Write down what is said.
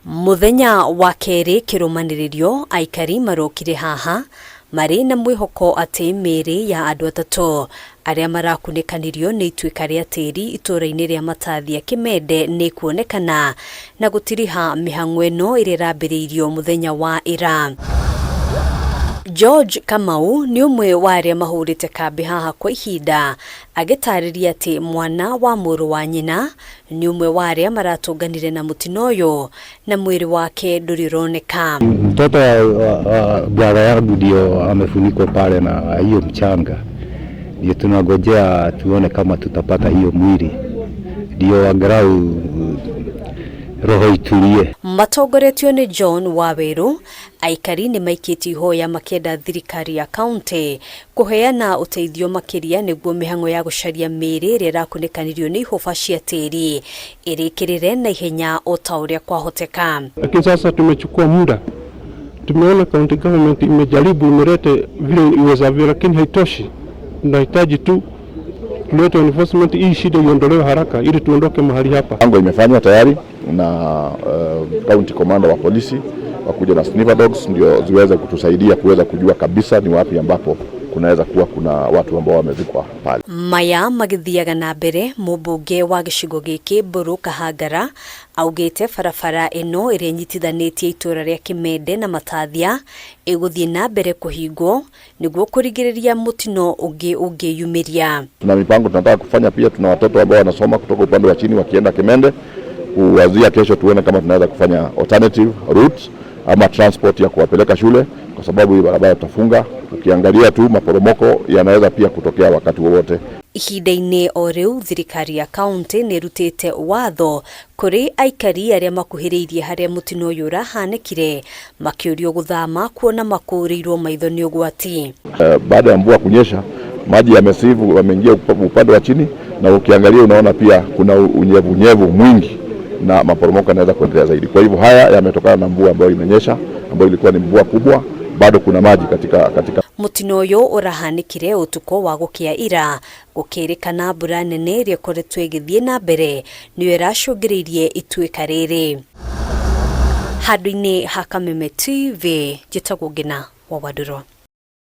Mũthenya wa kerĩ kĩrũmanĩrĩrio aikari marokire haha marĩ na mwĩhoko atĩ mĩĩrĩ ya andũ atatũ arĩa marakunĩkanĩrio nĩ ituĩka rĩa tĩri itũũra-inĩ rĩa Matathia Kĩmende nĩ ĩkuonekana na gũtiriha mĩhang'o ĩno ĩrĩa ĩrambĩrĩirio mũthenya wa ira. George Kamau nĩ ũmwe wa arĩa mahũrĩte kambĩ haha kwa ihinda agĩtarĩria atĩ mwana wa mũrũ wa nyina nĩ ũmwe wa arĩa maratũnganire na mũtino ũyũ na mwĩrĩ wake ndũrĩ ũroneka. Mtoto wa brother yangu ndio amefunikwa pale na hiyo mchanga, ndio tunangojea tuone kama tutapata hiyo mwili, ndio angalau roho itulie. Matongoretio nĩ John Waweru, aikari nĩ maikĩtie ihoya makĩenda thirikari ya kaunti kũheana ũteithio makĩria nĩguo mĩhang'o ya gũcaria mĩĩrĩ ĩrĩa ĩrakunĩkanĩrio nĩ ihũba cia tĩri ĩrĩkĩrĩre na ihenya o ta ũrĩa kwahoteka. Lakini sasa tumechukua muda, tumeona county government imejaribu, imelete vile iwezavyo, lakini haitoshi. Tunahitaji tu tulete enforcement, hii shida iondolewe haraka ili tuondoke mahali hapa. Mipango imefanywa tayari na county commander wa polisi wakuja na sniffer dogs ndio ziweze kutusaidia kuweza kujua kabisa ni wapi ambapo kunaweza kuwa kuna watu ambao wamezikwa pale. Maya magĩthiaga na mbere, mũmbunge wa gĩcigo gĩkĩ Mbũrũ Kahangara augĩte barabara ĩno ĩrĩa ĩnyitithanĩtie itũũra rĩa Kĩmende na Matathia ĩgũthiĩ na mbere kũhingwo nĩguo kũrigĩrĩria mũtino ũngĩ ũngĩyumĩria. Tuna mipango tunataka kufanya pia, tuna watoto ambao wanasoma kutoka upande wa chini wakienda Kimende. Kuanzia kesho tuone kama tunaweza kufanya alternative routes ama transport ya kuwapeleka shule, kwa sababu hii barabara tutafunga. Ukiangalia tu maporomoko yanaweza pia kutokea wakati wowote. Ihinda-inĩ o rĩu thirikari ya kaunti nĩ ĩrutĩte watho kũrĩ aikari arĩa makuhĩrĩirie harĩa mũtino ũyũ ũrahanĩkire makĩũrio gũthama kuona makũrĩirwo maitho nĩ ũgwati. Baada ya mvua kunyesha, maji yamesivu, yameingia upande wa chini, na ukiangalia unaona pia kuna unyevunyevu mwingi na maporomoko yanaweza kuendelea zaidi. Kwa hivyo haya yametokana na mvua ambayo imenyesha, ambayo ilikuwa ni mvua kubwa, bado kuna maji katika Mũtino ũyũ ũrahanĩkire ũtukũ wa gũkĩa ira gũkĩrĩkana mbura nene ĩrĩa ĩkoretwo ĩgĩthiĩ na mbere nĩyo ĩracũngĩrĩirie ituĩka rĩrĩ. Handũ-inĩ ha Kameme TV, njĩtagwo Ngina wa Wandũrũ.